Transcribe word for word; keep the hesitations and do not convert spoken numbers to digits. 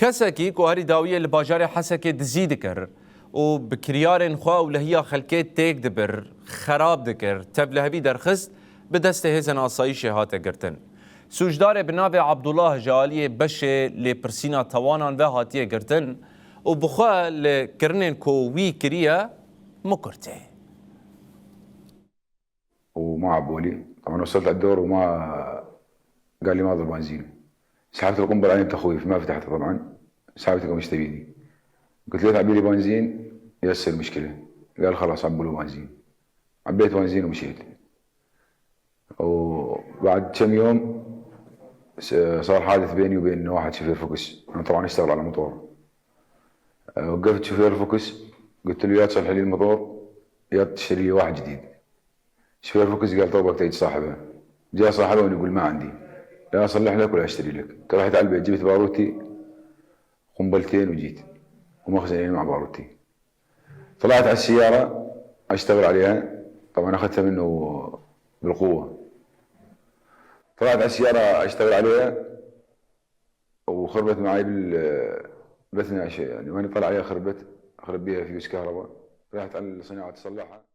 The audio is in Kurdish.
Kesekî ku herî dawiyê li bajarê Hesekê dizî dikir û bi kiryarên xwe ewlehiya xelkê têk dibir, xerab dikir, tevlihevî derxist, bi destê hêzên asayîşê hate girtin. Sûcdarê bi navê Abdullah ji aliyê beşê lêpirsîna tawanan ve hatiye girtin û bi xwe li kirinên ku wî kiriye mikur tê. وما عبولي. طبعا وصلت على الدور وما قال لي ما اضرب بنزين. سحبت القنبله عليه تخويف، ما فتحته طبعا. سحبته كم اشتبيني. قلت له تعبي لي بنزين يصير مشكله. قال خلاص عبوا له بنزين. عبيت بنزين ومشيت. وبعد كم يوم س- صار حادث بيني وبين واحد شوفير فوكس. انا طبعا اشتغل على موتور. أه، وقفت شوفير فوكس، قلت له يا تصلح لي الموتور يا تشتري لي واحد جديد. شوفير فوكس قال طلبك تيجي صاحبه. جاء صاحبه ويقول ما عندي، لا اصلح لك ولا اشتري لك. رحت على البيت، جبت باروتي، قنبلتين وجيت، ومخزنين مع باروتي. طلعت على السياره اشتغل عليها. طبعا اخذتها منه بالقوه. طلعت على السياره اشتغل عليها، وخربت معي بال بالاثناء شيء، يعني وين طلع عليها خربت. خرب بيها فيوز كهرباء. رحت على الصناعه تصلحها.